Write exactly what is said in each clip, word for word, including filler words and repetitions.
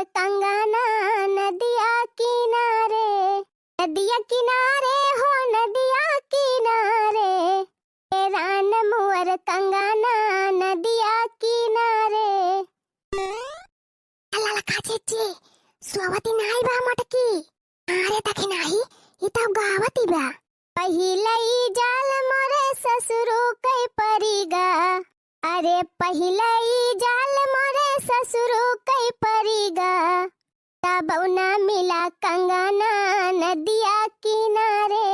कंगना नदिया किनारे, नदिया किनारे हो नदिया किनारे, ए रान मोर कंगना नदिया किनारे। ललका जिज्जी, सोवती नाई बा मोटकी। अरे दखिनाही, ई तउ गावती बा। पहिलई जाल मोरे ससुरु कइ परिगा, अरे पहिलई जाल मोरे ससुरु कइ परिगा, तबउ ना मिला कंगना नदिया किनारे।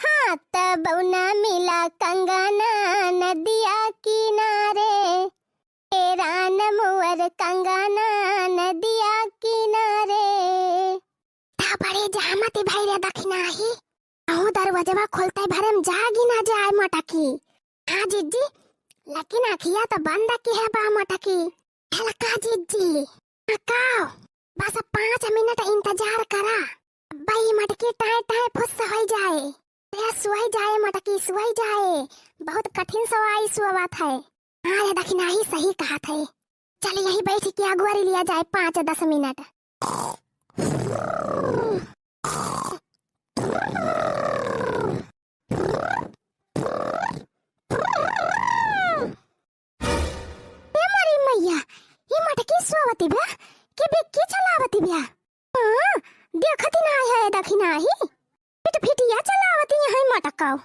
हाँ, तबउ ना मिला कंगना नदिया किनारे, ए रान मोर कंगना नदिया किनारे। ता बड़ी जहमती भई रे दखिनाही। अहू दरवाजवा खोलते भरे में जागी ना जाए मोटकी। हाँ जिज्जी, लेकिन अखिया तो बंद किहे बा मोटकी। ललका जिज्जी, हाँ काव, बस पाँच मिनट इंतजार करा। अब्बा ई मोटकी टाँय टाँय फुस्स होइ जाए। अरे सोइ जाए मोटकी, सोइ जाए। बहुत कठिन सवाई सोवत है। हाँ रे दखिनाही, सही कहत है। चल यहीं बैठ के अगोरी लिया जाए पाँच दस मिनट। ए मोरी मइया, ई मोटकी सोवती बा कि बिक्की चलावती बा? हाँ, देखती नाहीं है दखिनाही, फिटफिटिया चलावती है मोटकाऊ।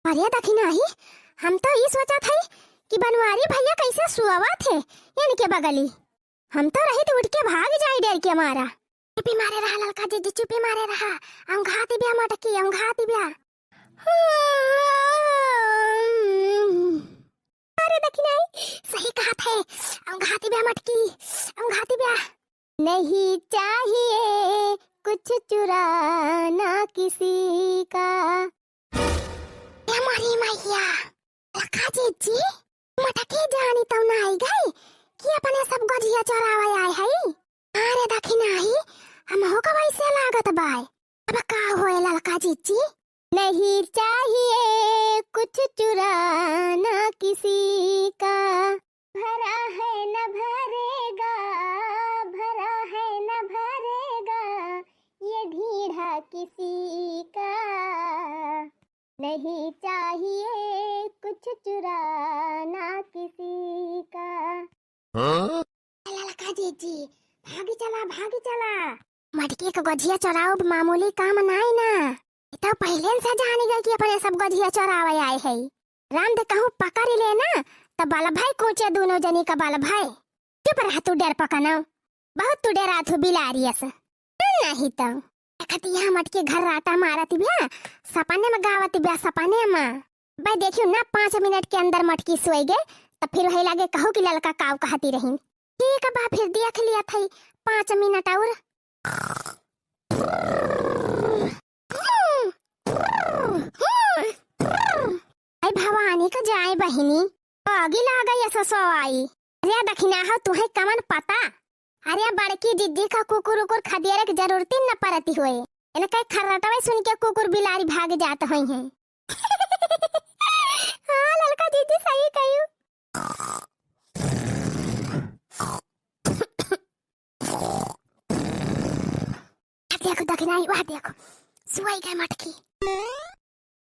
अरे दखिनाही, हम तो ई सोचत हई कि बनवारी भइया कइसे सोवत है इनके बगली। हम तो रही तो उठ के भाग जाई डर के मारा। चुपी मारे रहा ललका जिज्जी, चुपी मारे रहा। अउंघाती बा मोटकी, अउंघाती बा। अरे दखिनाही, सही कहत है, अउंघाती बा मोटकी, अउंघाती बा। नहीं चाहिए कुछ चुराना किसी का। ए मोरी मइया, ललका जिज्जी, मोटकी जानी तउ नाहीं गई कि अपने सब गोझिया चोरावे आए हई। अरे दखिनाही, हमहू का वइसे लागत बाय। अब का होए ललका जिज्जी? नहीं चाहिए कुछ चुराना किसी का। भरा है न भरेगा, भरा है न भरेगा ये ढीढ़ा किसी का। नहीं चाहिए कुछ चुराना किसी का। हाँ? ललका जिज्जी, भागी चला, भागी चला। मोटकी क गोझिया चोराउब मामूली काम नाई ना। ई तउ पहिलेन से जानी गई कि अपने सब गोझिया चोरावे आए हई। राम दे कहूँ पकड़ी ले ना, त बलभई कूचे दूनो जनी का बलभई। चुप रह तू डेरपकनउ, बहुत तू डेरात हू बिलारिया से। नाहीं तउ। देखत यहाँ मोटकी घर्राटा मारत बिया, सपने में गावत बिया, सपने में। बे देखियो ना, पाँच मिनट के अंदर मोटकी सोइ गए, त फिर वही लागे कहू कि ललका काव कहती रहीन। ठीक बा, फिर देख लिया थई पाँच मिनट अउर। आई भवानी का जाए बहिनी, आगी लागई ऐसा सवाई। अरे दखिनाहो, तुहई कवन पता? अरे बड़की जिज्जी का कुकुर उकुर खदेरे के जरूरती न परती होए। इनका खर्रटवे सुन के कुकुर बिलारी भाग जात होइहैं। हाँ ललका जिज्जी, सही कहियो। आ देखो दखिनाही, वह देखो, सोइ गए मोटकी।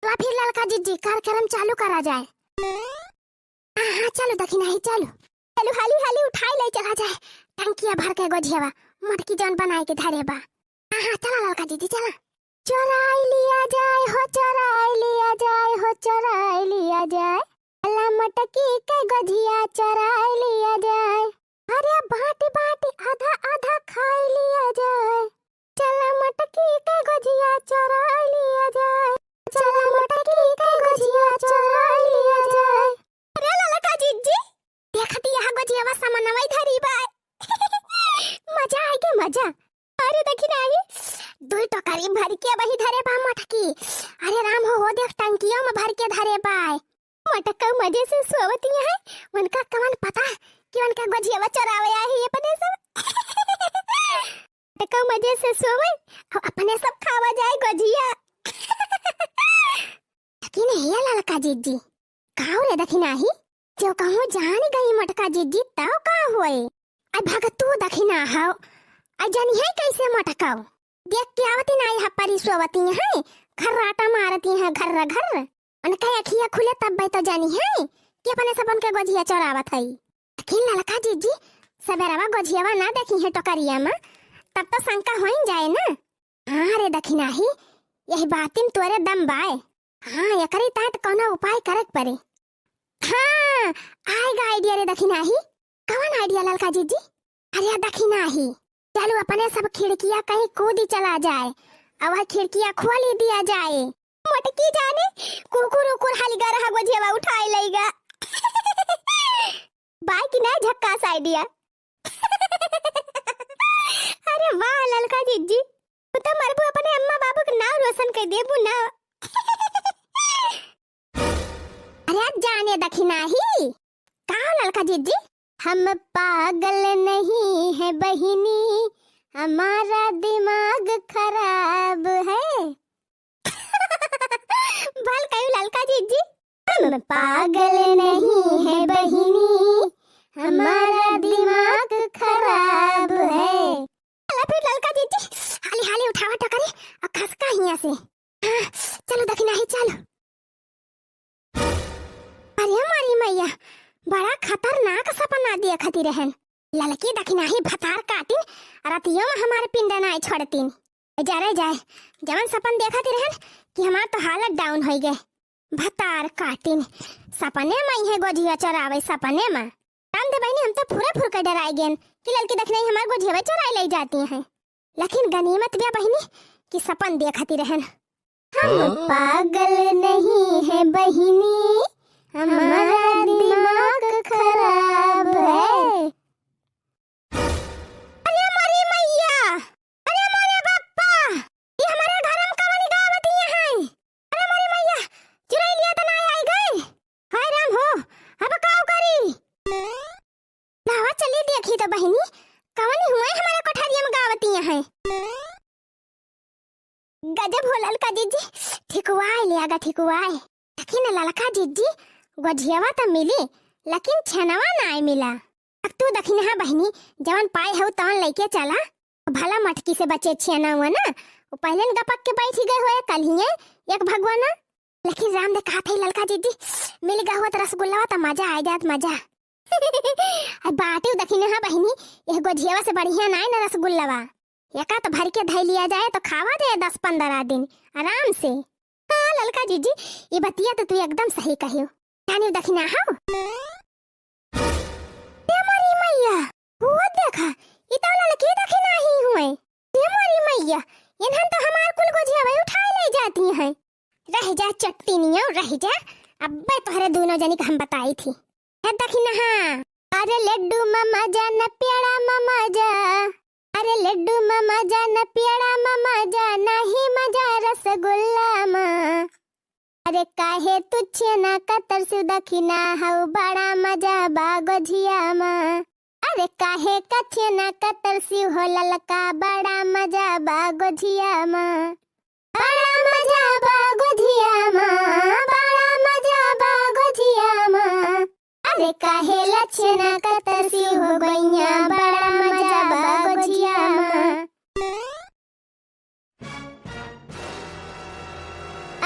ला फिर ललका जिज्जी, कार्यक्रम चालू करा जाए। हाँ, हाँ, चलो दखिनाही, चलो। चलो, हाली, हाली उठाई ले चला जाए। टंकिया भर के गोझियावा, मोटकी जौन बनाए के धरे बा। हाँ, हाँ, चला ललका जिज्जी, चला। चोराई लिया जाए हो, चोराई लिया जाए हो, चोराई लिया जाए। चला मोटकी के गोझिया चोराई लिया जाए। अरे बाटी बाटी आधा आधा खाई लिया जाए। चला मोटकी के गोझिया चोराई लिया जाए। चला मोटकी के गोझिया चोराई लिया जाए। अरे ललका जिज्जी, देखती यहाँ गोझियावा समनवई धरी बाय। मजा आए के मजा। अरे दखिनाही, दुई टोकरी भर के वही धरे बा मोटकी। अरे राम हो, हो देख टंकियों में भर के धरे बाय। मोटकऊ मजे से सोवती है, उनका कवन पता कि उनका गोझियावा चोरावे आए हैं अपने सब। मोटकऊ मजे से सोवे, अउ अपने सब खावा जाए गोझिया। लेकिन हे ललका जिज्जी, काव रे दखिनाही, जो कहूँ जान गई मोटका जिज्जी, तब का होए? अरे भगतू दखिनाहो, अ जनिहैं कैसे मोटकाऊ। देख के आवती नाहीं है परी सोवती हैं, खर्राटा मारती हैं घर्र घर्र। उनका अखिया खुले तब्बै तो जनिहैं कि अपने सबन के गोझिया चोरावत हई। लेकिन ललका जिज्जी, सबेरवा गोझियावा ना देखिहैं टोकरिया मा, तब तो शंका होइन जाए ना। हाँ रे दखिनाही, यही बातिन तोरे दम बाय। हाँ, एकरी ताईं त कौनो उपाय करे के परे। हाँ, आएगा idea रे दखिनाही। कवन idea ललका जिज्जी? अरे दखिनाही, चलू अपने सब खिड़किया कहीं कूदी चला जाए, अउ वह खिड़किया खोली दिया जाए। मोटकी जाने, कुकुर उकुर हलिगा रहा गोझेवा उठाए लइगा। बाय कि ना झक्कास idea। अरे वाह ललका जिज्जी, तू तो मरबू अपने अम्मा बाबू के नाव रोशन कर देबू ना। अरे जाने दखिनाही, का हो ललका जिज्जी? हम पागल नहीं है बहिनी, हमारा दिमाग खराब है। भल कहियो ललका जिज्जी। हम पागल नहीं है बहिनी, हमारा दिमाग खराब है। चला फिर ललका जिज्जी, हाली हाली उठावा टोकरी अउ खसका हियाँ से। हाँ, चलो दखिनाही चलो। अरे मोरी मैया, बड़ा खतरनाक सपना देखती रहन। ललकी दखिनाही भतार काटिन, रतियो मा हमार पिंड नाय छोड़तिन। जरे जाए, जवन सपन देखती रहन कि हमार तो हालत down होइ गए। भतार काटिन, सपने मा इहे गोझिया चोरावे, सपने मा। राम दे बहिनी, हम तो फुरे फुर के डराए गेन कि ललकी दखिनाही हमार गोझिया चोराए लइ जाती हैं। लेकिन गनीमत बा बहिनी कि सपन देखती रहन। हम पागल नहीं है बहिनी, हमारा दिमाग खराब है। अरे मोरी मैया, अरे मोरे बप्पा, ये हमारे घर में कवन गावत ये हैं? अरे मोरी मैया, चुरैलिया त ना आई गई? हाय राम हो, अब काउ करी? लावा चली देखी तो बहिनी, कवन हुए हमारे कोठरिया में गावत ये हैं? गजब हो ललका जिज्जी, ठिकुआए ले आगा ठिकुआए। लेकिन ललका जिज्जी, गोझियावा त मिली, लेकिन छेनवा नाय मिला। अब तू दखिनहा बहिनी, जवन पाए हउ तवन लइके चला। भला मटकी से बचे छेना हुआ ना, वो पहले न गपक के बैठी गए हुए कल ही एक भगवाना। लेकिन राम दे कहा थे ललका जिज्जी, मिल गए हुआ तो रसगुल्ला त मजा आ जात मजा। अब बाटे दखिनहा बहिनी, यह गोझियावा से बढ़िया नाय ना रसगुल्लावा। एका तो भर के धइ लिया जाए तो खावा जाए दस पन्द्रह दिन आराम से। हाँ ललका जिज्जी, ये बतिया तो तू एकदम सही कहियो। जानियो दखिनहा हो। ए मोरी मैया, वो देखा, ई तो ललकी दखिनही हुए। ए मोरी मैया, इन्हन तो हमार कुल गोझियावा उठाए लइ जाती हैं। रह जा चट्टिनियो, रह जा, अब्बे तोहरे दूनो जनी के हम बताई थी। हे दखिनहा। अरे लड्डू मा मजा न पेड़ा मा मजा, अरे लड्डू मा मजा न पेड़ा मा मजा, नहीं मजा रसगुल्ला मा। अरे काहे तू छेना कतरसु दखिनहा, बड़ा मजा बा गोझिया मा। अरे काहे का छेना कतरसु हो ललका, बड़ा मजा बा गोझिया मा। बड़ा मजा बा गोझिया मा, बड़ा मजा बा गोझिया मा। अरे काहे ला छेना कतरसु हो गइया, बड़ा मजा बा गोझिया मा।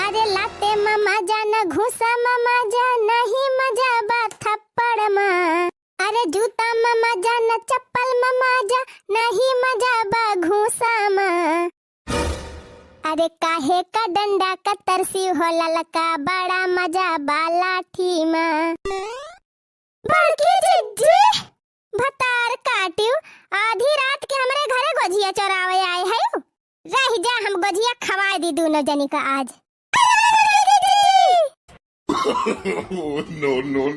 अरे लाते मा मजा न घूसा मा मजा, नहीं मजा बा थप्पड़ मा। अरे जूता मा मजा न चप्पल मा मजा, नहीं मजा बा घूसा मा। अरे काहे का डंडा कतरसु हो ललका, बड़ा मजा बा लाठी मा। बड़की जिज्जी, भतार काटियो, आधी रात के हमरे घरे गोझिया चोरावे आए हयो। रह जा, हम गोझिया खवाए दी दूनो जनी का आज। Oh, no, no,